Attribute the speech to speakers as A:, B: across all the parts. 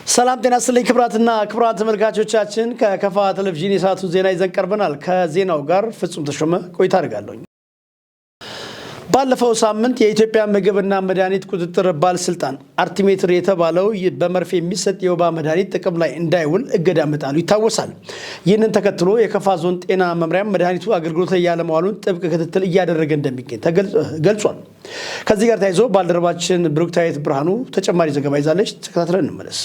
A: ሰላም ጤና ይስጥልኝ ክቡራትና ክቡራን ተመልካቾቻችን፣ ከከፋ ቴሌቪዥን የሰዓቱን ዜና ይዘን ቀርበናል። ከዜናው ጋር ፍጹም ተሾመ ቆይታ አድርጋለሁ። ባለፈው ሳምንት የኢትዮጵያ ምግብና መድኃኒት ቁጥጥር ባለስልጣን አርቲሜትር የተባለው በመርፌ የሚሰጥ የወባ መድኃኒት ጥቅም ላይ እንዳይውል እገዳ መጣሉ ይታወሳል። ይህንን ተከትሎ የከፋ ዞን ጤና መምሪያም መድኃኒቱ አገልግሎት ላይ ያለመዋሉን ጥብቅ ክትትል እያደረገ እንደሚገኝ ገልጿል። ከዚህ ጋር ተያይዞ ባልደረባችን ብሩክታዊት ብርሃኑ ተጨማሪ ዘገባ ይዛለች። ተከታትለን እንመለስ።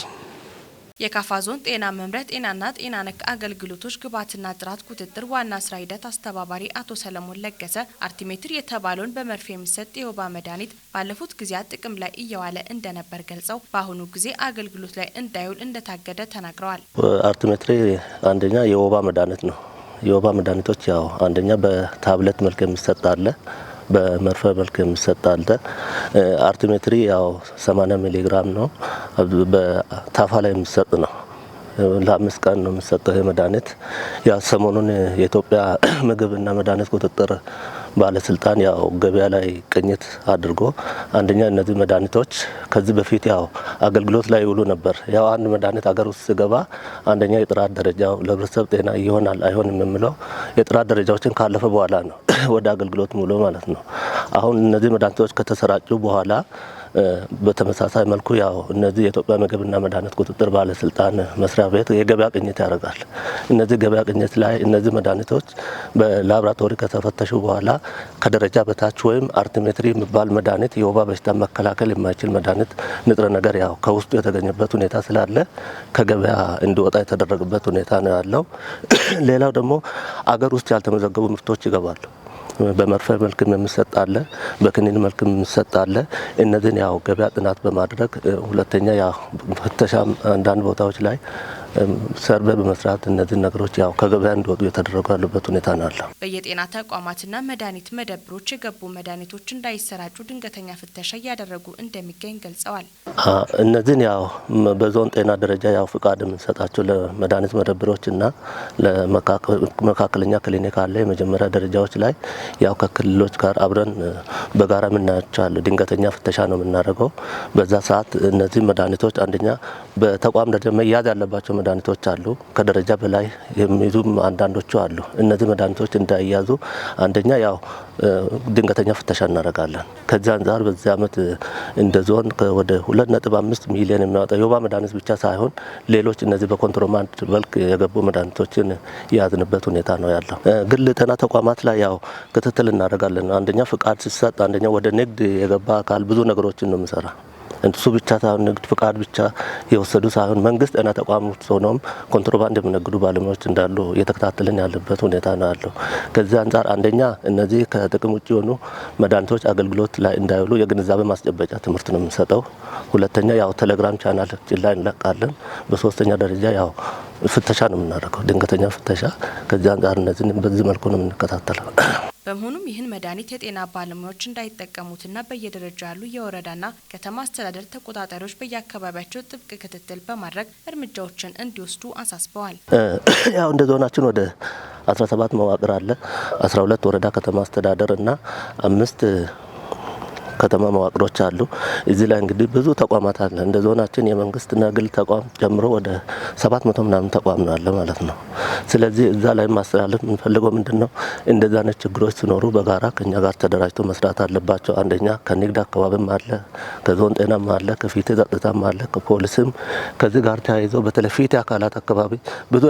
B: የካፋ ዞን ጤና መምሪያ ጤናና ጤና ነክ አገልግሎቶች ግብዓትና ጥራት ቁጥጥር ዋና ስራ ሂደት አስተባባሪ አቶ ሰለሞን ለገሰ አርቲሜትር የተባለውን በመርፌ የሚሰጥ የወባ መድኃኒት ባለፉት ጊዜያት ጥቅም ላይ እየዋለ እንደነበር ገልጸው፣ በአሁኑ ጊዜ አገልግሎት ላይ እንዳይውል እንደታገደ ተናግረዋል።
C: አርቲሜትሪ አንደኛ የወባ መድኃኒት ነው። የወባ መድኃኒቶች ያው አንደኛ በታብሌት መልክ የሚሰጥ አለ፣ በመርፌ መልክ የሚሰጥ አለ። አርቲሜትሪ ያው 80 ሚሊግራም ነው። በታፋ ላይ የሚሰጥ ነው። ለ5 ቀን ነው የሚሰጠው ይህ መድኃኒት። ያው ሰሞኑን የኢትዮጵያ ምግብና መድኃኒት ቁጥጥር ባለስልጣን ያው ገበያ ላይ ቅኝት አድርጎ አንደኛ እነዚህ መድኃኒቶች ከዚህ በፊት ያው አገልግሎት ላይ ይውሉ ነበር። ያው አንድ መድኃኒት አገር ውስጥ ሲገባ አንደኛ የጥራት ደረጃው ለህብረተሰብ ጤና ይሆናል አይሆንም የሚለው የጥራት ደረጃዎችን ካለፈ በኋላ ነው ወደ አገልግሎት ሙሉ ማለት ነው። አሁን እነዚህ መድኃኒቶች ከተሰራጩ በኋላ በተመሳሳይ መልኩ ያው እነዚህ የኢትዮጵያ ምግብና መድኃኒት ቁጥጥር ባለስልጣን መስሪያ ቤት የገበያ ቅኝት ያደርጋል። እነዚህ ገበያ ቅኝት ላይ እነዚህ መድኃኒቶች በላብራቶሪ ከተፈተሹ በኋላ ከደረጃ በታች ወይም አርቲሜትሪ የሚባል መድኃኒት፣ የወባ በሽታ መከላከል የማይችል መድኃኒት ንጥረ ነገር ያው ከውስጡ የተገኘበት ሁኔታ ስላለ ከገበያ እንዲወጣ የተደረገበት ሁኔታ ነው ያለው። ሌላው ደግሞ አገር ውስጥ ያልተመዘገቡ ምርቶች ይገባሉ። በመርፌ መልክም የሚሰጥ አለ፣ በክኒን መልክም የሚሰጥ አለ። እነዚህን ያው ገበያ ጥናት በማድረግ፣ ሁለተኛ ያው ፍተሻም አንዳንድ ቦታዎች ላይ survey በመስራት እነዚህን ነገሮች ያው ከገበያ እንዲወጡ እየተደረጉ ያሉበት ሁኔታ ነው ያለው።
B: በየጤና ተቋማትና መድኃኒት መደብሮች የገቡ መድኃኒቶች እንዳይሰራጩ ድንገተኛ ፍተሻ እያደረጉ እንደሚገኝ ገልጸዋል።
C: እነዚህን ያው በዞን ጤና ደረጃ ያው ፍቃድ የምንሰጣቸው ለመድኃኒት መደብሮች እና ለመካከለኛ ክሊኒክ አለ። የመጀመሪያ ደረጃዎች ላይ ያው ከክልሎች ጋር አብረን በጋራ የምናያቸው አለ። ድንገተኛ ፍተሻ ነው የምናደርገው። በዛ ሰዓት እነዚህ መድኃኒቶች አንደኛ በተቋም ደረጃ መያዝ ያለባቸው መድኃኒቶች አሉ። ከደረጃ በላይ የሚይዙም አንዳንዶቹ አሉ። እነዚህ መድኃኒቶች እንዳይያዙ አንደኛ ያው ድንገተኛ ፍተሻ እናደርጋለን። ከዚህ አንጻር በዚህ ዓመት እንደ ዞን ወደ 2.5 ሚሊዮን የሚያወጣ የወባ መድኃኒት ብቻ ሳይሆን ሌሎች እነዚህ በኮንትሮባንድ መልክ የገቡ መድኃኒቶችን የያዝንበት ሁኔታ ነው ያለው። ግል ጤና ተቋማት ላይ ያው ክትትል እናደርጋለን። አንደኛ ፍቃድ ሲሰጥ፣ አንደኛ ወደ ንግድ የገባ አካል ብዙ ነገሮችን ነው የሚሰራ። እሱ ብቻ ሳይሆን፣ ንግድ ፍቃድ ብቻ የወሰዱ ሳይሆን፣ መንግስት ጤና ተቋም ውስጥ ሆነውም ኮንትሮባንድ የሚነግዱ ባለሙያዎች እንዳሉ እየተከታተልን ያለበት ሁኔታ ነው ያለው። ከዚህ አንጻር አንደኛ እነዚህ ከጥቅም ውጭ የሆኑ መድኃኒቶች አገልግሎት ላይ እንዳይውሉ የግንዛቤ ማስጨበጫ ትምህርት ነው የምንሰጠው። ሁለተኛ ያው ቴሌግራም ቻናላችን ላይ እንለቃለን። በሶስተኛ ደረጃ ያው ፍተሻ ነው የምናደርገው፣ ድንገተኛ ፍተሻ። ከዚህ አንጻር እነዚህን በዚህ መልኩ ነው የምንከታተለው።
B: በመሆኑም ይህን መድኃኒት የጤና ባለሙያዎች እንዳይጠቀሙትና በየደረጃው ያሉ የወረዳና ከተማ አስተዳደር ተቆጣጣሪዎች በየአካባቢያቸው ጥብቅ ክትትል በማድረግ እርምጃዎችን እንዲወስዱ አሳስበዋል።
C: ያው እንደ ዞናችን ወደ 17 መዋቅር አለ። 12 ወረዳ ከተማ አስተዳደር እና አምስት ከተማ መዋቅሮች አሉ። እዚህ ላይ እንግዲህ ብዙ ተቋማት አለ። እንደ ዞናችን የመንግስትና ግል ተቋም ጨምሮ ወደ 700 ምናምን ተቋም ነው ያለ ማለት ነው። ስለዚህ እዛ ላይ ማስተላለፍ የምንፈልገው ምንድን ነው? እንደዛ አይነት ችግሮች ሲኖሩ በጋራ ከኛ ጋር ተደራጅቶ መስራት አለባቸው። አንደኛ ከንግድ አካባቢም አለ፣ ከዞን ጤናም አለ፣ ከፍትህ ጸጥታም አለ፣ ከፖሊስም። ከዚህ ጋር ተያይዘው በተለይ ፍትህ አካላት አካባቢ ብዙ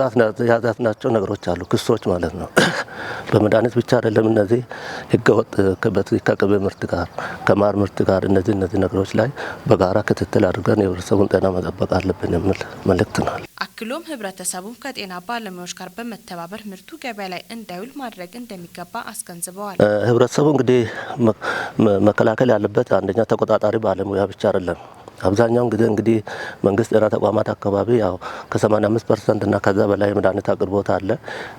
C: ያዝናቸው ነገሮች አሉ፣ ክሶች ማለት ነው። በመድኃኒት ብቻ አይደለም፣ እነዚህ ህገወጥ ከቅቤ ምርት ጋር፣ ከማር ምርት ጋር እነዚህ ነገሮች ላይ በጋራ ክትትል አድርገን የህብረተሰቡን ጤና መጠበቅ አለብን የሚል መልእክት ነው።
B: አክሎም ህብረተሰቡም ከጤና ባለሙያዎች ጋር በመተባበር ምርቱ ገበያ ላይ እንዳይውል ማድረግ እንደሚገባ አስገንዝበዋል።
C: ህብረተሰቡ እንግዲህ መከላከል ያለበት አንደኛ ተቆጣጣሪ ባለሙያ ብቻ አይደለም። አብዛኛውን ጊዜ እንግዲህ መንግስት ጤና ተቋማት አካባቢ ያው ከ85% እና ከዛ በላይ የመድኃኒት አቅርቦት አለ።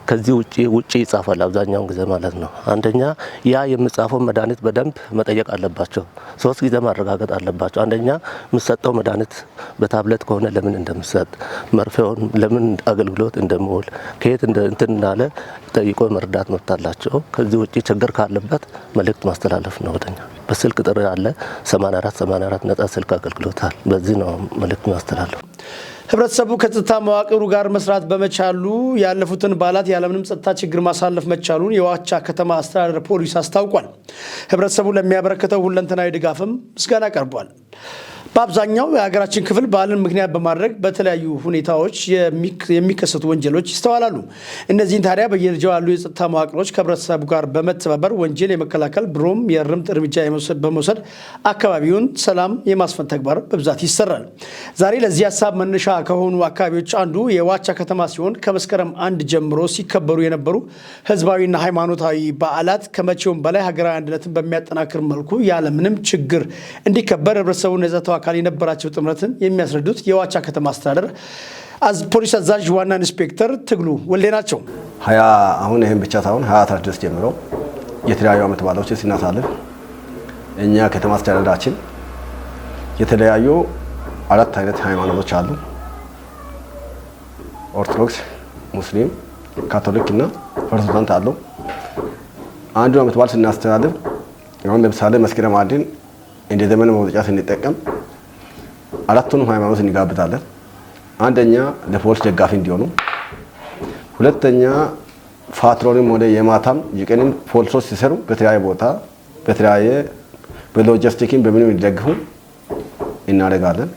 C: ከዚህ ውጪ ውጪ ይጻፋል አብዛኛውን ጊዜ ማለት ነው። አንደኛ ያ የሚጻፈው መድኃኒት በደንብ መጠየቅ አለባቸው። ሶስት ጊዜ ማረጋገጥ አለባቸው። አንደኛ የሚሰጠው መድኃኒት በታብሌት ከሆነ ለምን እንደሚሰጥ፣ መርፌውን ለምን አገልግሎት እንደሚውል፣ ከየት እንትን እንዳለ ጠይቆ መረዳት መብት አላቸው። ከዚህ ውጪ ችግር ካለበት መልእክት ማስተላለፍ ነው ወደኛ። በስልክ ጥሪ አለ፣ 84 84 ነጻ ስልክ አገልግሎት አለ። በዚህ ነው መልእክት ማስተላለፍ።
A: ህብረተሰቡ ከጸጥታ መዋቅሩ ጋር መስራት በመቻሉ ያለፉትን በዓላት ያለምንም ጸጥታ ችግር ማሳለፍ መቻሉን የዋቻ ከተማ አስተዳደር ፖሊስ አስታውቋል። ህብረተሰቡ ለሚያበረክተው ሁለንተናዊ ድጋፍም ምስጋና ቀርቧል። በአብዛኛው የሀገራችን ክፍል በዓልን ምክንያት በማድረግ በተለያዩ ሁኔታዎች የሚከሰቱ ወንጀሎች ይስተዋላሉ። እነዚህን ታዲያ በየደረጃው ያሉ የጸጥታ መዋቅሮች ከህብረተሰቡ ጋር በመተባበር ወንጀል የመከላከል ብሎም የእርምት እርምጃ በመውሰድ አካባቢውን ሰላም የማስፈን ተግባር በብዛት ይሰራል። ዛሬ ለዚህ ሀሳብ መነሻ ከሆኑ አካባቢዎች አንዱ የዋቻ ከተማ ሲሆን፣ ከመስከረም 1 ጀምሮ ሲከበሩ የነበሩ ህዝባዊና ሃይማኖታዊ በዓላት ከመቼውም በላይ ሀገራዊ አንድነትን በሚያጠናክር መልኩ ያለምንም ችግር እንዲከበር ህብረተሰቡን የጸጥታው አካል የነበራቸው ጥምረትን የሚያስረዱት የዋቻ ከተማ አስተዳደር ፖሊስ አዛዥ ዋና ኢንስፔክተር ትግሉ ወልዴ ናቸው።
D: 20 አሁን ይህን ብቻ ሳይሆን 2016 ጀምሮ የተለያዩ ዓመት በዓሎችን ስናሳልፍ እኛ ከተማ አስተዳደራችን የተለያዩ አራት አይነት ሃይማኖቶች አሉ። ኦርቶዶክስ፣ ሙስሊም፣ ካቶሊክ እና ፕሮቴስታንት አሉ። አንዱ ዓመት በዓል ስናስተላልፍ አሁን ለምሳሌ መስከረም 1ን እንደ ዘመን መውጫ ስንጠቀም አራቱንም ሃይማኖት እንጋብዛለን። አንደኛ ለፖሊስ ደጋፊ እንዲሆኑ፣ ሁለተኛ patrol ም ወደ የማታም የቀንም ፖሊሶች ሲሰሩ በተለያየ ቦታ በተለያየ በሎጂስቲክም በምንም እንዲደግፉ እናደርጋለን።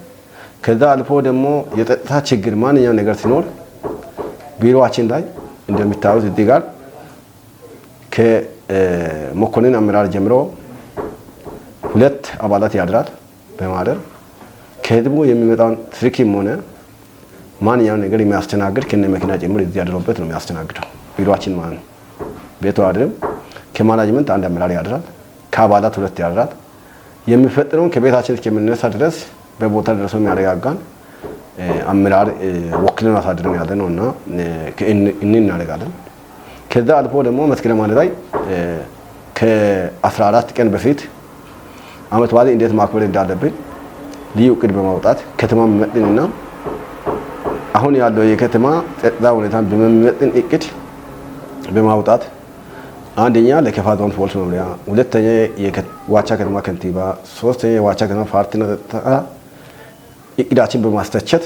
D: ከዛ አልፎ ደግሞ የጸጥታ ችግር ማንኛውም ነገር ሲኖር ቢሮአችን ላይ እንደሚታዩት እዚህ ጋር ከመኮንን አመራር ጀምሮ ሁለት አባላት ያድራል። በማደር ከህዝቡ የሚመጣውን ስልክም ሆነ ማንኛውም ነገር የሚያስተናግድ ከነ መኪና ጭምር እዚህ ያድሮበት ነው የሚያስተናግደው ቢሮአችን ማለት ነው። ቤቱ አድርም ከ management አንድ አመራር ያድራል፣ ከአባላት ሁለት ያድራል። የሚፈጥረውን ከቤታችን እስከምንነሳ ድረስ በቦታ ደርሶ የሚያረጋጋን አመራር ወክለን አሳድረን ያለ ነው እና እናደርጋለን። ከዛ አልፎ ደግሞ መስከረም 1 ላይ ከ14 ቀን በፊት ዓመት በዓል እንዴት ማክበር እንዳለብን ልዩ እቅድ በማውጣት ከተማ የሚመጥንና አሁን ያለው የከተማ ጸጥታ ሁኔታን በሚመጥን እቅድ በማውጣት አንደኛ ለከፋ ዞን ፖሊስ መምሪያ፣ ሁለተኛ የዋቻ ከተማ ከንቲባ፣ ሶስተኛ የዋቻ ከተማ ፓርቲና ጸጥታ እቅዳችን በማስተቸት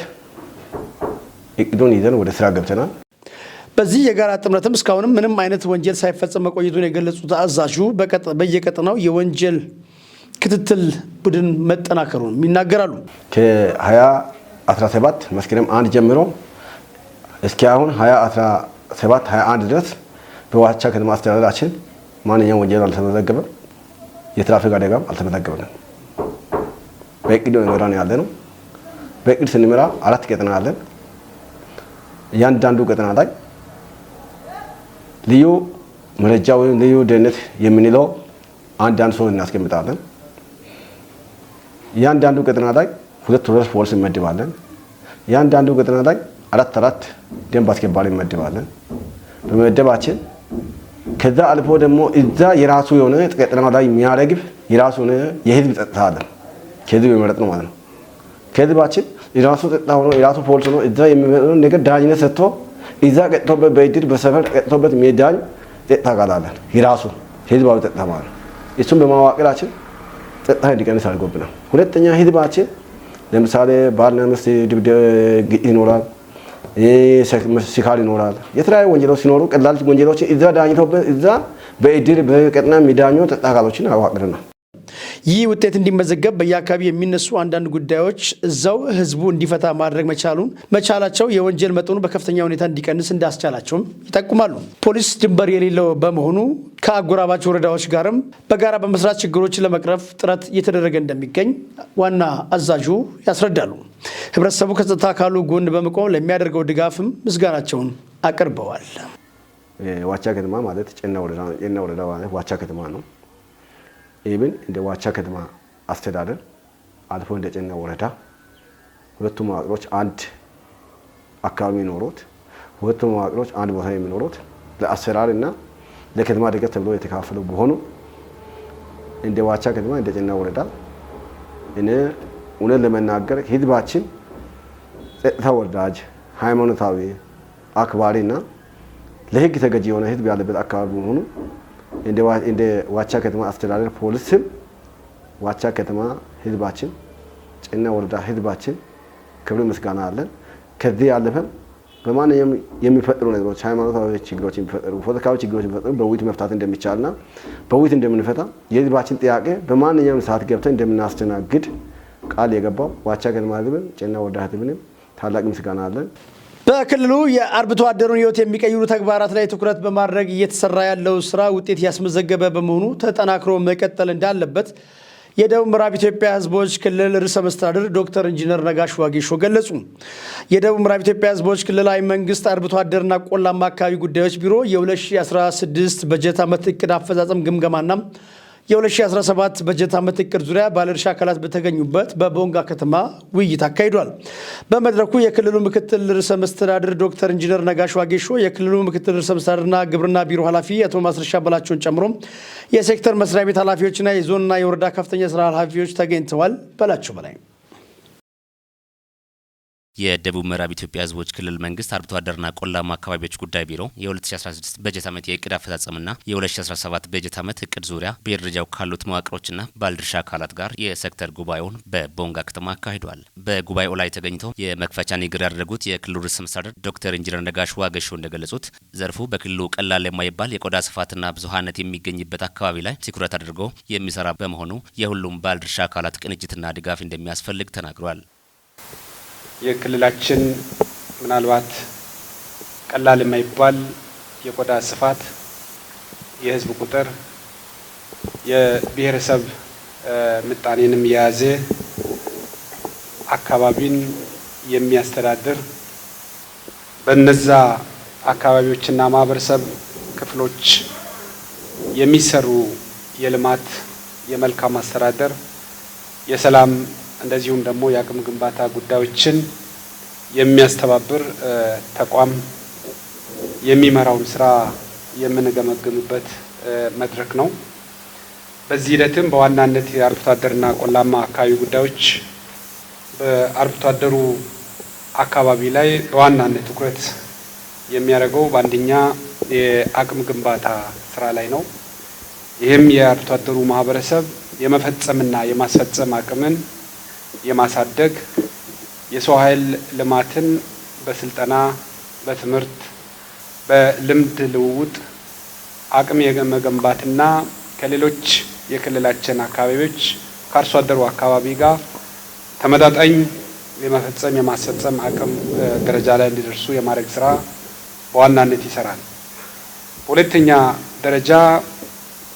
D: እቅዱን ይዘን ወደ ስራ ገብተናል።
A: በዚህ የጋራ ጥምረትም እስካሁንም ምንም አይነት ወንጀል ሳይፈጸም መቆየቱን የገለጹት አዛዡ በየቀጠናው የወንጀል ክትትል ቡድን መጠናከሩን ይናገራሉ።
D: ከ2017 መስከረም 1 ጀምሮ እስከ አሁን 2017 21 ድረስ በዋቻ ከተማ አስተዳደራችን ማንኛውም ወንጀል አልተመዘገበም። የትራፊክ አደጋም አልተመዘገበም። በእቅድ ነው ያለ ነው። በእቅድ ስንመራ አራት ቀጠና አለን። እያንዳንዱ ቀጠና ላይ ልዩ መረጃ ወይም ልዩ ደህንነት የምንለው አንዳንድ ሰው እናስቀምጣለን። እያንዳንዱ ቀጠና ላይ ሁለት ሁለት ፖሊስ እንመድባለን። እያንዳንዱ ቀጠና ላይ አራት አራት ደንብ አስከባሪ እንመድባለን። በመመደባችን ከዛ አልፎ ደግሞ እዛ የራሱ የሆነ ቀጠና ላይ የሚያረግብ የራሱ የሆነ የህዝብ ጸጥታ አለ። ከህዝብ የመረጥ ነው ማለት ነው። ከህዝባችን የራሱ ጸጥታ ሆኖ የራሱ ፖሊስ ሆኖ እዛ የሚመጣውን ነገር ዳኝነት ሰጥቶ እዛ ቀጥቶበት በእድር በሰፈር ቀጥቶበት የሚዳኝ ጸጥታ አካል አለን። የራሱ ህዝባዊ ጸጥታ ማለት ነው። እሱን በማዋቅራችን ጸጥታ እንዲቀንስ አድርጎብናል። ሁለተኛ ህዝባችን ለምሳሌ ባልና ሚስት ግጭት ይኖራል፣ ሲካል ይኖራል። የተለያዩ ወንጀሎች ሲኖሩ ቀላል ወንጀሎች እዛ ዳኝቶበት እዛ በእድር በቀጥና የሚዳኙ ጸጥታ አካሎችን አዋቅረናል።
A: ይህ ውጤት እንዲመዘገብ በየአካባቢ የሚነሱ አንዳንድ ጉዳዮች እዛው ህዝቡ እንዲፈታ ማድረግ መቻላቸው የወንጀል መጠኑ በከፍተኛ ሁኔታ እንዲቀንስ እንዳስቻላቸውም ይጠቁማሉ። ፖሊስ ድንበር የሌለው በመሆኑ ከአጎራባች ወረዳዎች ጋርም በጋራ በመስራት ችግሮችን ለመቅረፍ ጥረት እየተደረገ እንደሚገኝ ዋና አዛዡ ያስረዳሉ። ህብረተሰቡ ከጸጥታ አካሉ ጎን በመቆም ለሚያደርገው ድጋፍም ምስጋናቸውን አቅርበዋል።
D: ዋቻ ከተማ ማለት ጭና ወረዳ ማለት ዋቻ ከተማ ነው። even እንደ ዋቻ ከተማ አስተዳደር አልፎ እንደ ጭና ወረዳ ሁለቱ መዋቅሮች አንድ አካባቢ የሚኖሩት፣ ሁለቱ መዋቅሮች አንድ ቦታ የሚኖሩት ለአሰራር እና ለከተማ እድገት ተብሎ የተካፈሉ በሆኑ እንደ ዋቻ ከተማ እንደ ጭና ወረዳ እኔ እውነት ለመናገር ህዝባችን ጸጥታ ወዳጅ፣ ሃይማኖታዊ አክባሪ እና ለህግ ተገዢ የሆነ ህዝብ ያለበት አካባቢ መሆኑ እንደ ዋቻ ከተማ አስተዳደር ፖሊስም ዋቻ ከተማ ህዝባችን፣ ጭና ወረዳ ህዝባችን ክብር ምስጋና አለን። ከዚህ ያለፈም በማንኛውም የሚፈጥሩ ነገሮች፣ ሃይማኖታዊ ችግሮች የሚፈጥሩ፣ ፖለቲካዊ ችግሮች የሚፈጥሩ በውይይት መፍታት እንደሚቻልና በውይይት እንደምንፈታ፣ የህዝባችን ጥያቄ በማንኛውም ሰዓት ገብተን እንደምናስተናግድ ቃል የገባው ዋቻ ከተማ ህዝብን፣ ጭና ወረዳ ህዝብንም ታላቅ ምስጋና አለን።
A: በክልሉ የአርብቶ አደሩን ሕይወት የሚቀይሩ ተግባራት ላይ ትኩረት በማድረግ እየተሰራ ያለው ስራ ውጤት ያስመዘገበ በመሆኑ ተጠናክሮ መቀጠል እንዳለበት የደቡብ ምዕራብ ኢትዮጵያ ሕዝቦች ክልል ርዕሰ መስተዳድር ዶክተር ኢንጂነር ነጋሽ ዋጌሾ ገለጹ። የደቡብ ምዕራብ ኢትዮጵያ ሕዝቦች ክልላዊ መንግስት አርብቶ አደርና ቆላማ አካባቢ ጉዳዮች ቢሮ የ2016 በጀት ዓመት እቅድ አፈጻጸም ግምገማና የ2017 በጀት ዓመት እቅድ ዙሪያ ባለድርሻ አካላት በተገኙበት በቦንጋ ከተማ ውይይት አካሂዷል። በመድረኩ የክልሉ ምክትል ርዕሰ መስተዳድር ዶክተር ኢንጂነር ነጋሽ ዋጌሾ፣ የክልሉ ምክትል ርዕሰ መስተዳድርና ግብርና ቢሮ ኃላፊ አቶ ማስረሻ በላቸውን ጨምሮ የሴክተር መስሪያ ቤት ኃላፊዎችና የዞንና የወረዳ ከፍተኛ ስራ ኃላፊዎች ተገኝተዋል። በላቸው በላይ።
E: የደቡብ ምዕራብ ኢትዮጵያ ሕዝቦች ክልል መንግስት አርብቶ አደርና ቆላማ አካባቢዎች ጉዳይ ቢሮ የ2016 በጀት ዓመት የእቅድ አፈጻጸምና የ2017 በጀት ዓመት እቅድ ዙሪያ በየደረጃው ካሉት መዋቅሮችና ባለድርሻ አካላት ጋር የሴክተር ጉባኤውን በቦንጋ ከተማ አካሂዷል። በጉባኤው ላይ ተገኝተው የመክፈቻ ንግግር ያደረጉት የክልሉ ርዕሰ መስተዳድር ዶክተር ኢንጂነር ነጋሽ ዋጌሾ እንደገለጹት፣ ዘርፉ በክልሉ ቀላል የማይባል የቆዳ ስፋትና ብዙሀነት የሚገኝበት አካባቢ ላይ ትኩረት አድርጎ የሚሰራ በመሆኑ የሁሉም ባለድርሻ አካላት ቅንጅትና ድጋፍ እንደሚያስፈልግ ተናግሯል።
F: የክልላችን ምናልባት ቀላል የማይባል የቆዳ ስፋት፣ የህዝብ ቁጥር፣ የብሔረሰብ ምጣኔንም የያዘ አካባቢን የሚያስተዳድር፣ በነዛ አካባቢዎችና ማህበረሰብ ክፍሎች የሚሰሩ የልማት፣ የመልካም አስተዳደር፣ የሰላም እንደዚሁም ደግሞ የአቅም ግንባታ ጉዳዮችን የሚያስተባብር ተቋም የሚመራውን ስራ የምንገመግምበት መድረክ ነው። በዚህ ሂደትም በዋናነት የአርብቶ አደርና ቆላማ አካባቢ ጉዳዮች በአርብቶ አደሩ አካባቢ ላይ በዋናነት ትኩረት የሚያደርገው በአንደኛ የአቅም ግንባታ ስራ ላይ ነው። ይህም የአርብቶ አደሩ ማህበረሰብ የመፈጸምና የማስፈጸም አቅምን የማሳደግ፣ የሰው ኃይል ልማትን በስልጠና፣ በትምህርት፣ በልምድ ልውውጥ አቅም የመገንባትና ከሌሎች የክልላችን አካባቢዎች ከአርሶ አደሩ አካባቢ ጋር ተመጣጣኝ የመፈጸም የማስፈጸም አቅም ደረጃ ላይ እንዲደርሱ የማድረግ ስራ በዋናነት ይሰራል። በሁለተኛ ደረጃ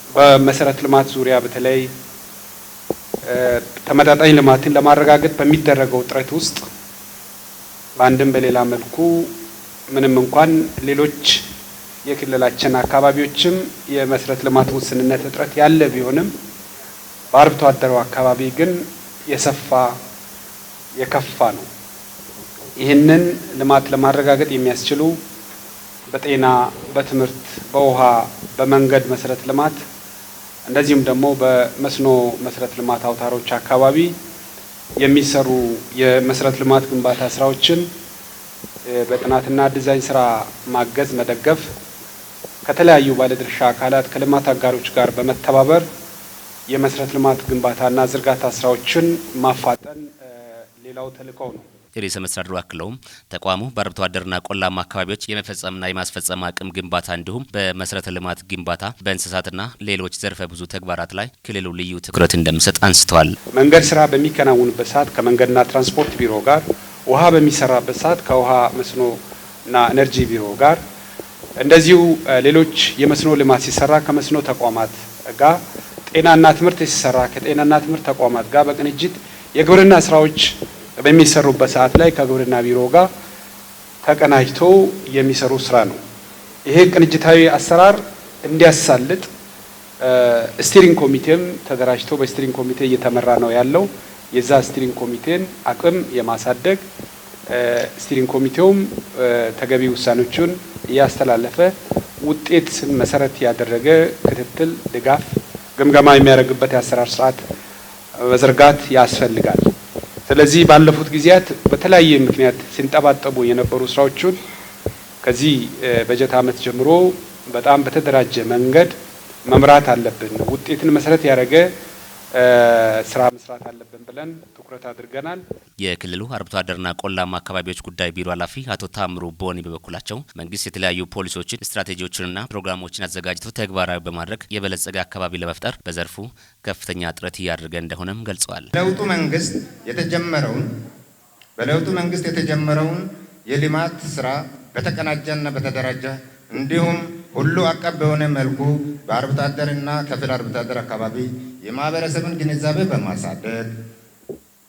F: በመሰረተ ልማት ዙሪያ በተለይ ተመጣጣኝ ልማትን ለማረጋገጥ በሚደረገው ጥረት ውስጥ በአንድም በሌላ መልኩ ምንም እንኳን ሌሎች የክልላችን አካባቢዎችም የመሰረተ ልማት ውስንነት እጥረት ያለ ቢሆንም፣ በአርብቶ አደሩ አካባቢ ግን የሰፋ የከፋ ነው። ይህንን ልማት ለማረጋገጥ የሚያስችሉ በጤና፣ በትምህርት፣ በውሃ፣ በመንገድ መሰረተ ልማት እንደዚሁም ደግሞ በመስኖ መሰረተ ልማት አውታሮች አካባቢ የሚሰሩ የመሰረተ ልማት ግንባታ ስራዎችን በጥናትና ዲዛይን ስራ ማገዝ፣ መደገፍ፣ ከተለያዩ ባለድርሻ አካላት ከልማት አጋሮች ጋር በመተባበር የመሰረተ ልማት ግንባታና ዝርጋታ ስራዎችን ማፋጠን ሌላው ተልዕኮው ነው።
E: ርዕሰ መስተዳድሩ አክለውም ተቋሙ በአርብቶ አደርና ቆላማ አካባቢዎች የመፈጸምና የማስፈጸም አቅም ግንባታ እንዲሁም በመሰረተ ልማት ግንባታ፣ በእንስሳትና ሌሎች ዘርፈ ብዙ ተግባራት ላይ ክልሉ ልዩ ትኩረት እንደሚሰጥ አንስተዋል።
F: መንገድ ስራ በሚከናወንበት ሰዓት ከመንገድና ትራንስፖርት ቢሮ ጋር፣ ውሃ በሚሰራበት ሰዓት ከውሃ መስኖና ኤነርጂ ቢሮ ጋር፣ እንደዚሁ ሌሎች የመስኖ ልማት ሲሰራ ከመስኖ ተቋማት ጋር፣ ጤናና ትምህርት ሲሰራ ከጤናና ትምህርት ተቋማት ጋር በቅንጅት፣ የግብርና ስራዎች በሚሰሩበት ሰዓት ላይ ከግብርና ቢሮ ጋር ተቀናጅቶ የሚሰሩ ስራ ነው። ይሄ ቅንጅታዊ አሰራር እንዲያሳልጥ steering ኮሚቴም ተደራጅቶ በ steering ኮሚቴ እየተመራ ነው ያለው። የዛ steering ኮሚቴን አቅም የማሳደግ፣ steering ኮሚቴውም ተገቢ ውሳኔዎችን እያስተላለፈ ውጤት መሰረት ያደረገ ክትትል፣ ድጋፍ፣ ግምገማ የሚያደርግበት የአሰራር ስርዓት መዘርጋት ያስፈልጋል። ስለዚህ ባለፉት ጊዜያት በተለያየ ምክንያት ሲንጠባጠቡ የነበሩ ስራዎችን ከዚህ በጀት ዓመት ጀምሮ በጣም በተደራጀ መንገድ መምራት አለብን። ውጤትን መሰረት ያደረገ ስራ መስራት አለብን ብለን ትኩረት አድርገናል።
E: የክልሉ አርብቶ አደርና ቆላማ አካባቢዎች ጉዳይ ቢሮ ኃላፊ አቶ ታምሩ ቦኒ በበኩላቸው መንግስት የተለያዩ ፖሊሲዎችን፣ ስትራቴጂዎችንና ፕሮግራሞችን አዘጋጅቶ ተግባራዊ በማድረግ የበለጸገ አካባቢ ለመፍጠር በዘርፉ ከፍተኛ ጥረት እያደረገ እንደሆነም ገልጸዋል።
G: በለውጡ መንግስት የተጀመረውን የልማት ስራ በተቀናጀና በተደራጀ እንዲሁም ሁሉ አቀፍ በሆነ መልኩ በአርብቶ አደርና ከፊል አርብቶ አደር አካባቢ የማህበረሰብን ግንዛቤ በማሳደግ፣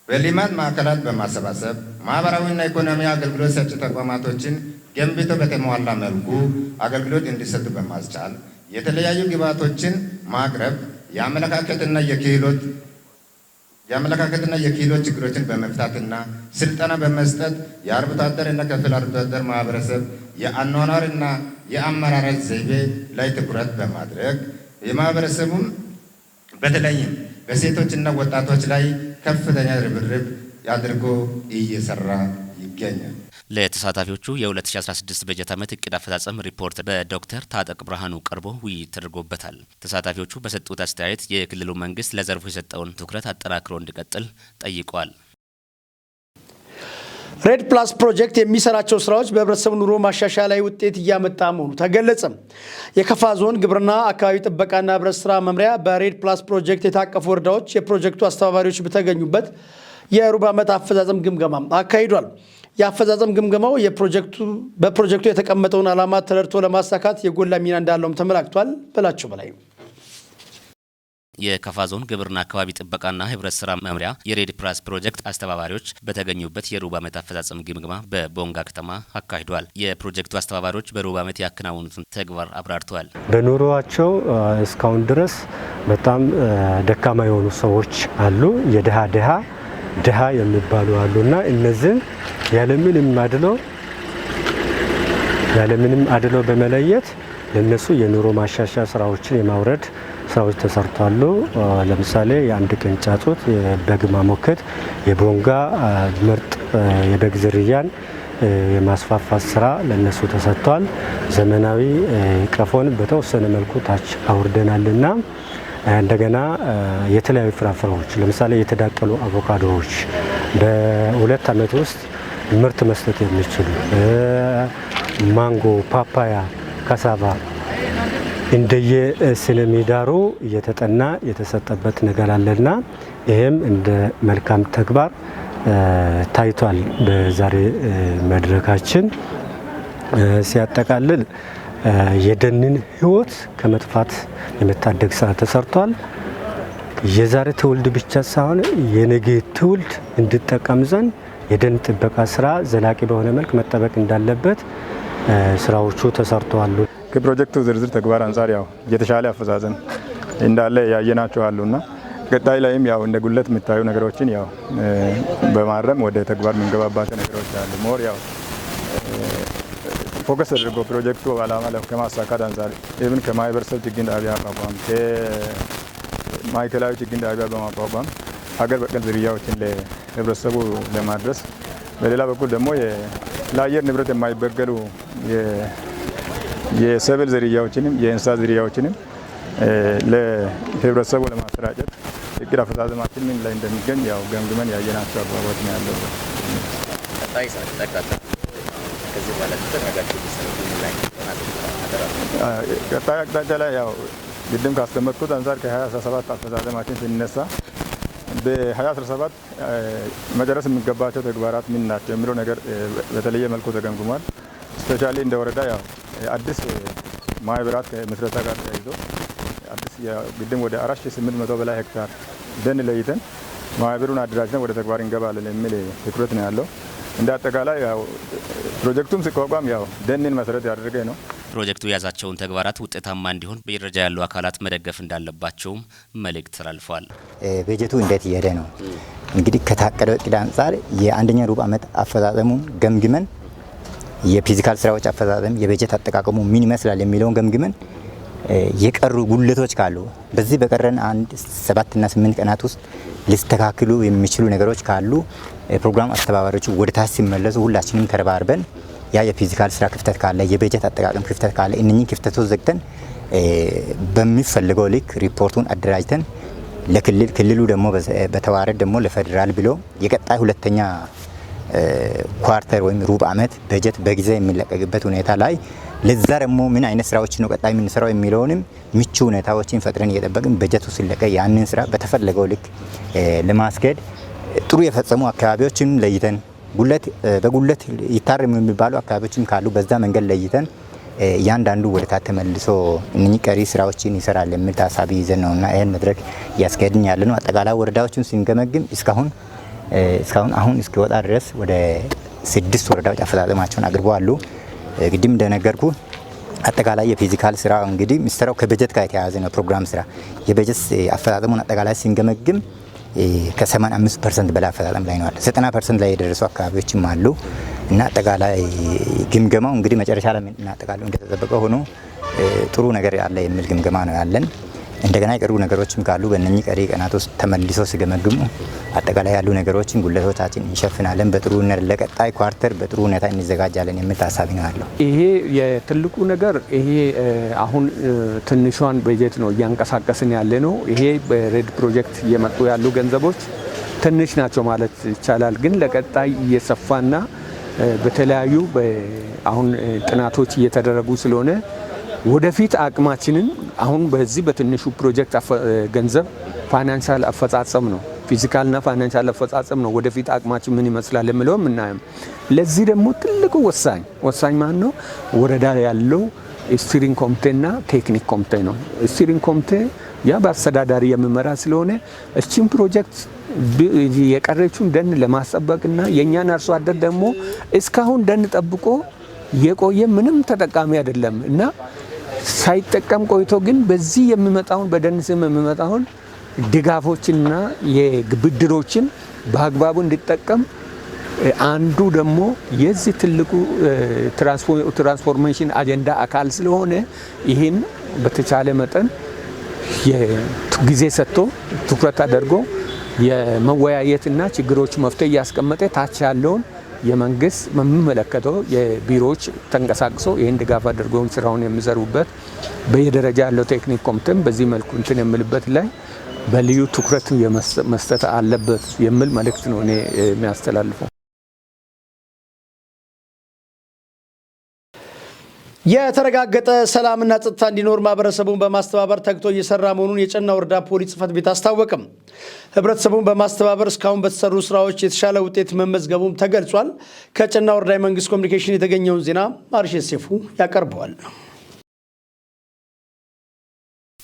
G: በልማት ማዕከላት በማሰባሰብ፣ ማህበራዊና ኢኮኖሚ አገልግሎት ሰጪ ተቋማቶችን ገንብቶ በተሟላ መልኩ አገልግሎት እንዲሰጡ በማስቻል፣ የተለያዩ ግብዓቶችን ማቅረብ፣ የአመለካከትና የክህሎት ችግሮችን በመፍታትና ስልጠና በመስጠት የአርብቶ አደርና ከፊል አርብቶ አደር ማህበረሰብ የአኗኗርና የአመራረት ዘይቤ ላይ ትኩረት በማድረግ የማህበረሰቡን በተለይም በሴቶችና ወጣቶች ላይ ከፍተኛ ርብርብ አድርጎ እየሰራ ይገኛል።
E: ለተሳታፊዎቹ የ2016 በጀት ዓመት እቅድ አፈጻጸም ሪፖርት በዶክተር ታጠቅ ብርሃኑ ቀርቦ ውይይት ተደርጎበታል። ተሳታፊዎቹ በሰጡት አስተያየት የክልሉ መንግስት ለዘርፉ የሰጠውን ትኩረት አጠናክሮ እንዲቀጥል ጠይቀዋል።
A: REDD Plus ፕሮጀክት የሚሰራቸው ስራዎች በህብረተሰቡ ኑሮ ማሻሻያ ላይ ውጤት እያመጣ መሆኑ ተገለጸ። የከፋ ዞን ግብርና፣ አካባቢ ጥበቃና ህብረት ስራ መምሪያ በ REDD Plus ፕሮጀክት የታቀፉ ወረዳዎች የፕሮጀክቱ አስተባባሪዎች በተገኙበት የሩብ ዓመት አፈጻጸም ግምገማ አካሂዷል። የአፈጻጸም ግምገማው በፕሮጀክቱ የተቀመጠውን ዓላማ ተረድቶ ለማሳካት የጎላ ሚና እንዳለውም ተመላክቷል። በላቸው በላይ።
E: የከፋ ዞን ግብርና፣ አካባቢ ጥበቃና ህብረት ስራ መምሪያ የ REDD Plus ፕሮጀክት አስተባባሪዎች በተገኙበት የሩብ ዓመት አፈጻጸም ግምገማ በቦንጋ ከተማ አካሂዷል። የፕሮጀክቱ አስተባባሪዎች በሩብ ዓመት ያከናወኑትን ተግባር አብራርተዋል።
H: በኑሯቸው እስካሁን ድረስ በጣም ደካማ የሆኑ ሰዎች አሉ። የድሃ ድሃ ድሃ የሚባሉ አሉና እነዚህን ያለምንም አድሎ በመለየት ለነሱ የኑሮ ማሻሻያ ስራዎችን የማውረድ ስራዎች ተሰርቷሉ። ለምሳሌ የአንድ ቀን ጫጩት፣ የበግ ማሞከት፣ የቦንጋ ምርጥ የበግ ዝርያን የማስፋፋት ስራ ለነሱ ተሰጥቷል። ዘመናዊ ቀፎን በተወሰነ መልኩ ታች አውርደናልና እንደገና የተለያዩ ፍራፍሬዎች፣ ለምሳሌ የተዳቀሉ አቮካዶዎች በ2 ዓመት ውስጥ ምርት መስጠት የሚችሉ ማንጎ፣ ፓፓያ፣ ካሳቫ እንደየ ስነ ምህዳሩ እየተጠና የተሰጠበት ነገር አለና ይህም እንደ መልካም ተግባር ታይቷል። በዛሬ መድረካችን ሲያጠቃልል የደንን ሕይወት ከመጥፋት የመታደግ ስራ ተሰርቷል። የዛሬ ትውልድ ብቻ ሳይሆን የነገ ትውልድ እንዲጠቀም ዘንድ የደን ጥበቃ ስራ ዘላቂ በሆነ መልክ መጠበቅ እንዳለበት ስራዎቹ ተሰርተዋል።
I: ከፕሮጀክቱ ዝርዝር ተግባር አንጻር ያው የተሻለ አፈጻጸም እንዳለ ያየናቸው አሉና ቀጣይ ላይም ያው እንደ ጉድለት የሚታዩ ነገሮችን ያው በማረም ወደ ተግባር የምንገባባቸው ነገሮች አሉ። More ያው focus አድርጎ ፕሮጀክቱ ዓላማ ከማሳካት አንጻር even ከማህበረሰብ ችግኝ ጣቢያ አቋቋም፣ ከማዕከላዊ ችግኝ ጣቢያ በማቋቋም ሀገር በቀል ዝርያዎችን ለህብረተሰቡ ለማድረስ፣ በሌላ በኩል ደግሞ ለአየር ንብረት የማይበገሩ የሰብል ዝርያዎችንም የእንስሳት ዝርያዎችንም ለህብረተሰቡ ለማሰራጨት እቅድ አፈጻጸማችን ምን ላይ እንደሚገኝ ያው ገምግመን ያየናቸው አግባቦች ነው ያለው።
E: ቀጣይ አቅጣጫ፣ ከዚህ በኋላ ተደረጋችሁ ምን ላይ?
I: ቀጣይ አቅጣጫ ላይ ያው ቅድም ካስቀመጥኩት አንጻር ከ2017 አፈጻጸማችን ስንነሳ በ2017 መጨረስ የሚገባቸው ተግባራት ምን ናቸው የሚለው ነገር በተለየ መልኩ ተገምግሟል። Specially እንደ ወረዳ ያው አዲስ ማህበራት ከምስረታ ጋር ተያይዞ አዲስ ቅድም ወደ 4800 በላይ ሄክታር ደን ለይተን ማህበሩን አደራጅተን ወደ ተግባር እንገባለን የሚል ትኩረት ነው ያለው። እንደ አጠቃላይ ያው ፕሮጀክቱም ሲቋቋም ያው ደንን መሰረት ያደረገ ነው።
E: ፕሮጀክቱ የያዛቸውን ተግባራት ውጤታማ እንዲሆን በየደረጃ ያሉ አካላት መደገፍ እንዳለባቸውም መልእክት ተላልፏል።
J: በጀቱ እንዴት እየሄደ ነው? እንግዲህ ከታቀደው እቅድ አንጻር የአንደኛ ሩብ ዓመት አፈጻጸሙን ገምግመን፣ የ physical ስራዎች አፈጻጸም፣ የበጀት አጠቃቀሙ ምን ይመስላል የሚለውን ገምግመን፣ የቀሩ ጉድለቶች ካሉ፣ በዚህ በቀረን አንድ 7 እና 8 ቀናት ውስጥ ሊስተካከሉ የሚችሉ ነገሮች ካሉ፣ ፕሮግራም አስተባባሪዎቹ ወደ ታች ሲመለሱ ሁላችንም ተረባርበን ያ የ physical ስራ ክፍተት ካለ፣ የበጀት አጠቃቀም ክፍተት ካለ እነኚህን ክፍተቶች ዘግተን በሚፈልገው ልክ ሪፖርቱን አደራጅተን ለክልል፣ ክልሉ ደግሞ በተዋረድ ደግሞ ለፌዴራል ብሎ የቀጣይ ሁለተኛ quarter ወይም ሩብ ዓመት በጀት በጊዜ የሚለቀቅበት ሁኔታ ላይ፣ ለዛ ደግሞ ምን አይነት ስራዎች ነው ቀጣይ የምንሰራው የሚለውንም ምቹ ሁኔታዎችን ፈጥረን እየጠበቅን፣ በጀቱ ሲለቀቅ ያንን ስራ በተፈለገው ልክ ለማስኬድ ጥሩ የፈጸሙ አካባቢዎችን ለይተን፣ ጉለት በጉለት ይታረሙ የሚባሉ አካባቢዎችም ካሉ በዛ መንገድ ለይተን፣ እያንዳንዱ ወደ ታች ተመልሶ እነኚህ ቀሪ ስራዎችን ይሰራል የሚል ታሳቢ ይዘን ነውና ይህን መድረክ እያስካሄድን ያለ ነው። አጠቃላይ ወረዳዎችን ስንገመግም እስካሁን አሁን እስኪወጣ ድረስ ወደ 6 ወረዳዎች አፈጻጸማቸውን አቅርበዋል። ቅድም እንደነገርኩ አጠቃላይ የ physical ስራ እንግዲህ የሚሰራው ከበጀት ጋር የተያያዘ ነው። ፕሮግራም ስራ የበጀት አፈጻጸሙን አጠቃላይ ስንገመግም ከ85% በላይ አፈጻጸም ላይ ነው ያለ። 90% ላይ የደረሱ አካባቢዎችም አሉ እና አጠቃላይ ግምገማው እንግዲህ መጨረሻ ላይ እናጠቃለው እንደተጠበቀ ሆኖ ጥሩ ነገር ያለ የሚል ግምገማ ነው ያለን። እንደገና የቀሩ ነገሮችም ካሉ በእነኚህ ቀሪ ቀናት ውስጥ ተመልሶ ሲገመግሙ አጠቃላይ ያሉ ነገሮችን ጉድለቶቻችን እንሸፍናለን፣ በጥሩ ለቀጣይ quarter በጥሩ ሁኔታ እንዘጋጃለን የሚል ታሳቢ ነው ያለው።
K: ይሄ የትልቁ ነገር ይሄ አሁን ትንሿን በጀት ነው እያንቀሳቀስን ያለ ነው። ይሄ በ REDD ፕሮጀክት እየመጡ ያሉ ገንዘቦች ትንሽ ናቸው ማለት ይቻላል። ግን ለቀጣይ እየሰፋና በተለያዩ አሁን ጥናቶች እየተደረጉ ስለሆነ ወደፊት አቅማችንን አሁን በዚህ በትንሹ ፕሮጀክት ገንዘብ financial አፈጻጸም ነው፣ physical ና financial አፈጻጸም ነው። ወደፊት አቅማችን ምን ይመስላል የሚለው የምናየው። ለዚህ ደግሞ ትልቁ ወሳኝ ማን ነው? ወረዳ ያለው steering ኮሚቴና ቴክኒክ ኮሚቴ ነው። Steering ኮሚቴ ያ በአስተዳዳሪ የሚመራ ስለሆነ እችን ፕሮጀክት የቀረችውን ደን ለማስጠበቅና የእኛን አርሶ አደር ደግሞ እስካሁን ደን ጠብቆ የቆየ ምንም ተጠቃሚ አይደለም እና ሳይጠቀም ቆይቶ ግን በዚህ የሚመጣውን በደን ስም የሚመጣውን ድጋፎችና የብድሮችን በአግባቡ እንዲጠቀም፣ አንዱ ደግሞ የዚህ ትልቁ transformation አጀንዳ አካል ስለሆነ ይህን በተቻለ መጠን ጊዜ ሰጥቶ ትኩረት አድርጎ የመወያየትና ችግሮች መፍትሄ እያስቀመጠ ታች ያለውን የመንግስት የሚመለከተው የቢሮዎች ተንቀሳቅሶ ይህን ድጋፍ አድርገው ስራውን የሚሰሩበት፣ በየደረጃ ያለው ቴክኒክ ኮሚቴም በዚህ መልኩ እንትን የሚልበት ላይ በልዩ ትኩረት መስጠት አለበት የሚል መልእክት ነው እኔ የሚያስተላልፈው።
A: የተረጋገጠ ሰላምና ጸጥታ እንዲኖር ማህበረሰቡን በማስተባበር ተግቶ እየሰራ መሆኑን የጨና ወረዳ ፖሊስ ጽሕፈት ቤት አስታወቀም። ህብረተሰቡን በማስተባበር እስካሁን በተሰሩ ስራዎች የተሻለ ውጤት መመዝገቡም ተገልጿል። ከጨና ወረዳ የመንግስት ኮሚኒኬሽን የተገኘውን ዜና ማርሼ ሴፉ ያቀርበዋል።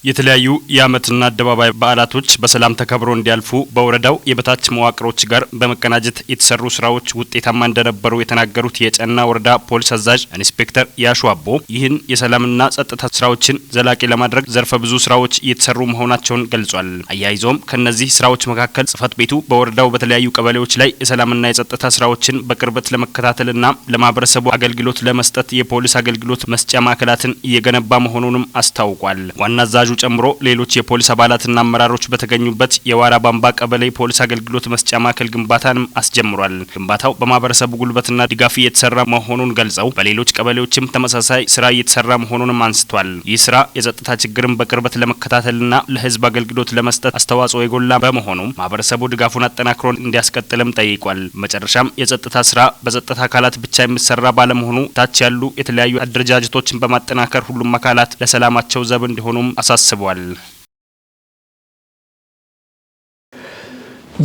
L: የተለያዩ የዓመትና አደባባይ በዓላቶች በሰላም ተከብሮ እንዲያልፉ በወረዳው የበታች መዋቅሮች ጋር በመቀናጀት የተሰሩ ስራዎች ውጤታማ እንደነበሩ የተናገሩት የጨና ወረዳ ፖሊስ አዛዥ ኢንስፔክተር ያሹ አቦ ይህን የሰላምና ጸጥታ ስራዎችን ዘላቂ ለማድረግ ዘርፈ ብዙ ስራዎች እየተሰሩ መሆናቸውን ገልጿል። አያይዘውም ከነዚህ ስራዎች መካከል ጽሕፈት ቤቱ በወረዳው በተለያዩ ቀበሌዎች ላይ የሰላምና የጸጥታ ስራዎችን በቅርበት ለመከታተልና ለማህበረሰቡ አገልግሎት ለመስጠት የፖሊስ አገልግሎት መስጫ ማዕከላትን እየገነባ መሆኑንም አስታውቋል። ዋና አዛዡ ጨምሮ ሌሎች የፖሊስ አባላትና አመራሮች በተገኙበት የዋራ ባምባ ቀበሌ ፖሊስ አገልግሎት መስጫ ማዕከል ግንባታንም አስጀምሯል። ግንባታው በማህበረሰቡ ጉልበትና ድጋፍ እየተሰራ መሆኑን ገልጸው በሌሎች ቀበሌዎችም ተመሳሳይ ስራ እየተሰራ መሆኑንም አንስቷል። ይህ ስራ የጸጥታ ችግርን በቅርበት ለመከታተልና ለህዝብ አገልግሎት ለመስጠት አስተዋጽኦ የጎላ በመሆኑ ማህበረሰቡ ድጋፉን አጠናክሮ እንዲያስቀጥልም ጠይቋል። መጨረሻም የጸጥታ ስራ በጸጥታ አካላት ብቻ የሚሰራ ባለመሆኑ ታች ያሉ የተለያዩ አደረጃጀቶችን በማጠናከር ሁሉም አካላት ለሰላማቸው ዘብ እንዲሆኑም አሳስቧል።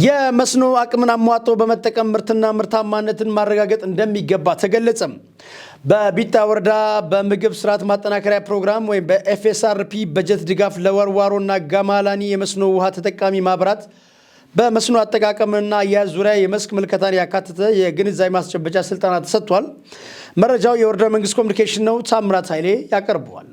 A: የመስኖ አቅምን አሟጦ በመጠቀም ምርትና ምርታማነትን ማረጋገጥ እንደሚገባ ተገለጸም። በቢጣ ወረዳ በምግብ ስርዓት ማጠናከሪያ ፕሮግራም ወይም በ FSRP በጀት ድጋፍ ለወርዋሮና ጋማላኒ የመስኖ ውሃ ተጠቃሚ ማህበራት በመስኖ አጠቃቀምና አያያዝ ዙሪያ የመስክ ምልከታን ያካተተ የግንዛቤ ማስጨበጫ ስልጠና ተሰጥቷል። መረጃው የወረዳ መንግስት ኮሚኒኬሽን ነው። ታምራት ኃይሌ ያቀርበዋል።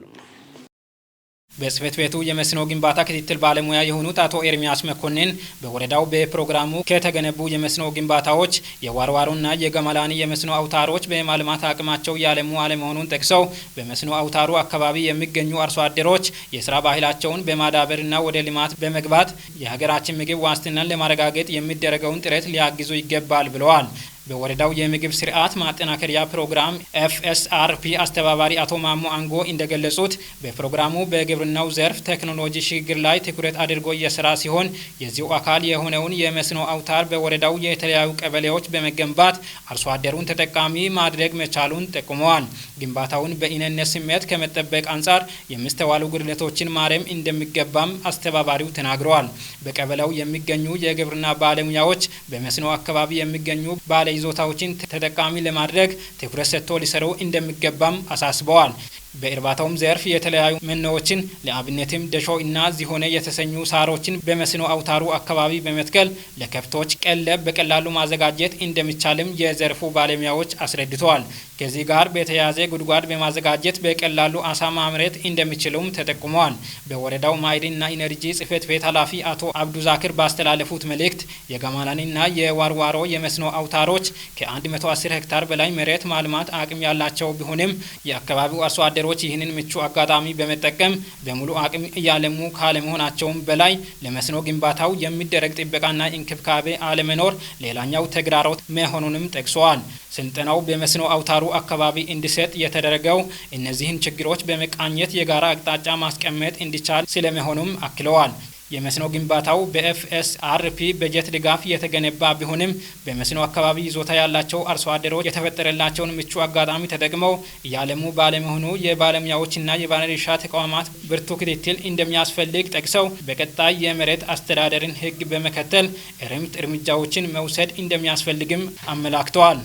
M: በጽህፈት ቤቱ የመስኖ ግንባታ ክትትል ባለሙያ የሆኑት አቶ ኤርሚያስ መኮንን በወረዳው በፕሮግራሙ ከተገነቡ የመስኖ ግንባታዎች የዋርዋሮና የገመላኒ የመስኖ አውታሮች በማልማት አቅማቸው ያለሙ አለመሆኑን ጠቅሰው በመስኖ አውታሩ አካባቢ የሚገኙ አርሶ አደሮች የስራ ባህላቸውን በማዳበርና ወደ ልማት በመግባት የሀገራችን ምግብ ዋስትናን ለማረጋገጥ የሚደረገውን ጥረት ሊያግዙ ይገባል ብለዋል። በወረዳው የምግብ ስርዓት ማጠናከሪያ ፕሮግራም FSRP አስተባባሪ አቶ ማሞ አንጎ እንደገለጹት በፕሮግራሙ በግብርናው ዘርፍ ቴክኖሎጂ ሽግግር ላይ ትኩረት አድርጎ እየሰራ ሲሆን የዚሁ አካል የሆነውን የመስኖ አውታር በወረዳው የተለያዩ ቀበሌዎች በመገንባት አርሶ አደሩን ተጠቃሚ ማድረግ መቻሉን ጠቁመዋል። ግንባታውን በኢነነት ስሜት ከመጠበቅ አንጻር የሚስተዋሉ ጉድለቶችን ማረም እንደሚገባም አስተባባሪው ተናግረዋል። በቀበሌው የሚገኙ የግብርና ባለሙያዎች በመስኖ አካባቢ የሚገኙ ባለይዞታዎችን ተጠቃሚ ለማድረግ ትኩረት ሰጥቶ ሊሰሩ እንደሚገባም አሳስበዋል። በእርባታውም ዘርፍ የተለያዩ መኖዎችን ለአብነትም ደሾ እና ዚሆነ የተሰኙ ሳሮችን በመስኖ አውታሩ አካባቢ በመትከል ለከብቶች ቀለብ በቀላሉ ማዘጋጀት እንደሚቻልም የዘርፉ ባለሙያዎች አስረድተዋል። ከዚህ ጋር በተያያዘ ጉድጓድ በማዘጋጀት በቀላሉ አሳ ማምረት እንደሚችሉም ተጠቁመዋል። በወረዳው ማዕድንና ኢነርጂ ጽሕፈት ቤት ኃላፊ አቶ አብዱ ዛክር ባስተላለፉት መልእክት የጋማላኒና የዋርዋሮ የመስኖ አውታሮች ከ110 ሄክታር በላይ መሬት ማልማት አቅም ያላቸው ቢሆንም የአካባቢው አርሶ አደሮች ይህንን ምቹ አጋጣሚ በመጠቀም በሙሉ አቅም እያለሙ ካለመሆናቸውም በላይ ለመስኖ ግንባታው የሚደረግ ጥበቃና እንክብካቤ አለመኖር ሌላኛው ተግዳሮት መሆኑንም ጠቅሰዋል። ስልጠናው በመስኖ አውታሩ አካባቢ እንዲሰጥ የተደረገው እነዚህን ችግሮች በመቃኘት የጋራ አቅጣጫ ማስቀመጥ እንዲቻል ስለመሆኑም አክለዋል። የመስኖ ግንባታው በFSRP በጀት ድጋፍ የተገነባ ቢሆንም በመስኖ አካባቢ ይዞታ ያላቸው አርሶ አደሮች የተፈጠረላቸውን ምቹ አጋጣሚ ተጠቅመው እያለሙ ባለመሆኑ የባለሙያዎችና የባለድርሻ ተቋማት ብርቱ ክትትል እንደሚያስፈልግ ጠቅሰው በቀጣይ የመሬት አስተዳደርን ሕግ በመከተል እርምት እርምጃዎችን መውሰድ እንደሚያስፈልግም አመላክተዋል።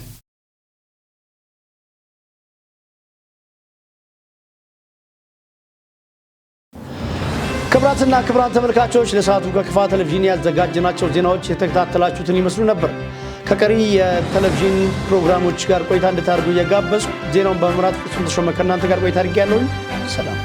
A: ክብራትና ክብራን ተመልካቾች፣ ለሰዓቱ ከክፋ ቴሌቪዥን ያዘጋጀናቸው ዜናዎች የተከታተላችሁትን ይመስሉ ነበር። ከቀሪ የቴሌቪዥን ፕሮግራሞች ጋር ቆይታ እንድታደርጉ እየጋበዝኩ ዜናውን በመምራት ፍጹም ተሾመ ከእናንተ ጋር ቆይታ አድርጌያለሁኝ። ሰላም።